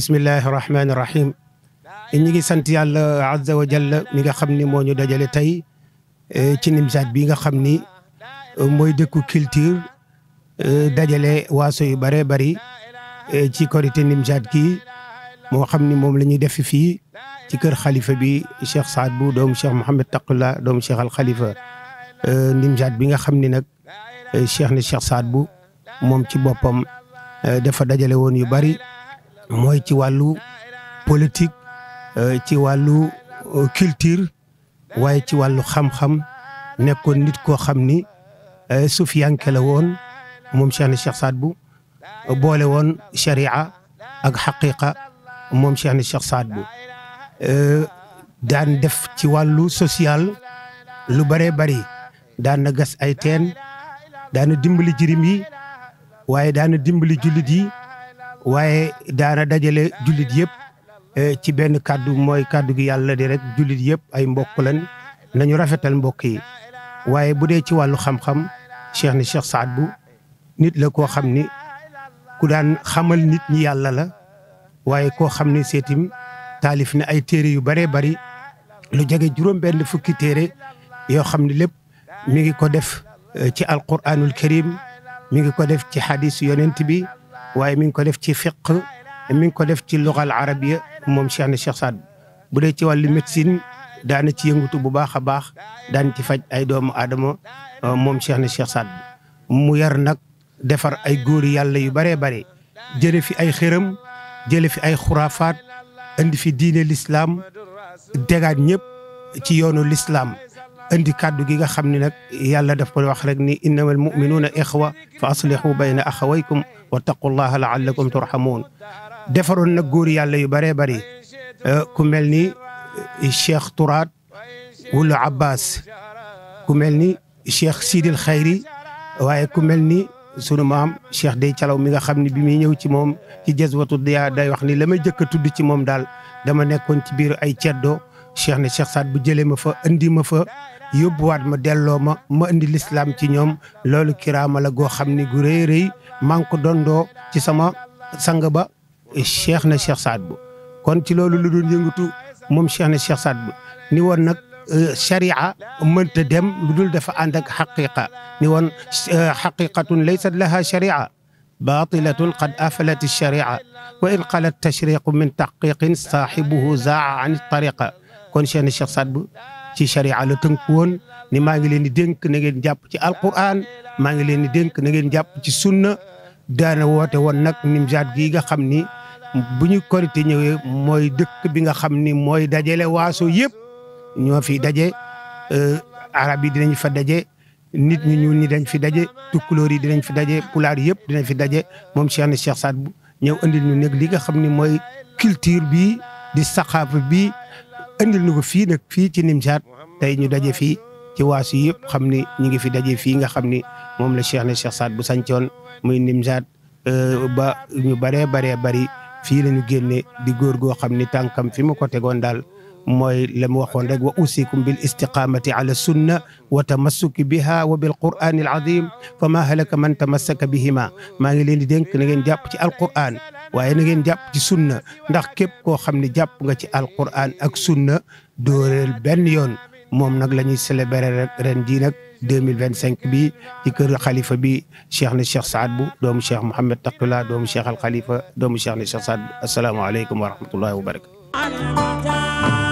bismillahi rahmaani rahim ñi ngi sant yàlla azza wa jalla mi nga xam ni moo ñu dajale tey ci Nimzaat bi nga xam ni mooy dëkku culture dajale waaso yu bare bari ci korité Nimzaat gi moo xam ni moom la ñuy def fii ci kër xalifa bi Cheikh Saad Bou doomu Cheikh Mouhamed Taqullah doomu Cheikh al Khalifa Nimzaat bi nga xam ni nag Cheikh Saad Bou moom ci boppam dafa dajale woon yu bari mooy ci wàllu politique ci wàllu culture waaye ci wàllu xam-xam nekkoon nit koo xam ni sufiyanke la woon moom Cheikh Saad Bou boole woon sharia ak xaqiqa moom Cheikh Saad Bou daan def ci wàllu social lu bëree bëri daan na gas ay teen daana dimbali jirim yi waaye daana dimbali jullit yi waaye daana dajale jullit yëpp ci benn kàddu mooy kàddu gi yàlla di rek jullit yëpp ay mbokk lañ nañu rafetal mbokk yi waaye bu dee ci wàllu xam-xam Cheikh Saad Bou nit la koo xam ni ku daan xamal nit ñi yàlla la waaye koo xam ne seetim taalif ne ay téere yu bëree bëri lu jege juróom benn fukki téere yoo xam ne lépp mi ngi ko def ci alquranul karim mi ngi ko def ci hadis yonent bi waaye mi ngi ko def ci fiqh mi ngi ko def ci lugal arabiya moom Cheikh Saad Bou bu dee ci wàllu médecine daana ci yëngatu bu baax a baax daan ci faj ay doomu aadama moom Cheikh Saad Bou mu yar nag defar ay góori yàlla yu bëree bëri jële fi ay xëram jële fi ay xuraafaat indi fi diine l'islam degaat ñëpp ci yoonu l'islam indi kàddu gi nga xam ne nag yàlla daf ko wax rek ni innamal mu'minuuna ixwa fa aslihu bayna axawaykum wattaqullaha laallakum turhamuun defaroon nag góor yàlla yu bëree bëri ku mel ni Cheikh Touraat wula Abbas ku mel ni Cheikh Sidil Khayri waaye ku mel ni sunu maam Cheikh Dey Calaw mi nga xam ne bi muy ñëw ci moom ci Jazwatu Diya day wax ni la may jëkk a tudd ci moom daal dama nekkoon ci biir ay ceddo Cheikh Saad Bou jëlee ma fa indi ma fa yóbbuwaat ma delloo ma indi lislaam ci ñoom loolu kiraama la goo xam ni gu rëy rëy maa ngi ko dondoo ci sama sang ba Cheikh Saad Bou kon ci loolu lu doon yëngatu moom Cheikh Saad Bou ni woon nag sharia mënta dem lu dul dafa ànd ak xaqiqa ni woon xaqiqatun laysat laha sharia batilatun qad afalat sharia wa in qalat tashriqu min taqiqin saaxibuhu zaa an tariqa kon Cheikh Saad Bou ci sharia la tënku woon ni maa ngi leen di dénk na ngeen jàpp ci alquran maa ngi leen di dénk na ngeen jàpp ci sunna daana woote woon nag Nimzaat gi nga xam ni bu ñu korité ñëwee mooy dëkk bi nga xam ni mooy dajale waaso yëpp ñoo fi daje arab yi dinañ fa daje nit ñu ñuul ñi dañ fi daje tukkulóor yi dinañ fi daje pulaar yëpp dinañ fi daje moom Cheikh Saad Bou ñëw andil ñu nag li nga xam ni mooy culture bi di saxaafa bi andil ñu ko fii nag fii ci Nimzaat tey ñu daje fii ci waasu yëpp xam ni ñu ngi fi daje fii nga xam ni moom la Cheikh Saad Bou sancoon muy Nimzaat ba ñu bëree bari fii la ñu génne di góor goo xam ni tànkam fi mu ko tegoon daal mooy la mu waxoon rek wa usikum bil istiqamati ala sunna wa tamassuki biha wa bil qur'ani al azim fa ma halaka man tamassaka bihima maa ngi leen di dénk na ngeen jàpp ci alquran waaye na ngeen jàpp ci sunna ndax képp koo xam ne jàpp nga ci alquran ak sunna dooreel benn yoon moom nag la ñuy célébrer rek ren jii nag 2025 bi ci kër xalifa bi Cheikh Saad Bou doomu Cheikh Mouhamed Taqullah doomu Cheikh al Khalifa doomu Cheikh Saad Bou asalaamaaleykum wa rahmatullahi wa barakatu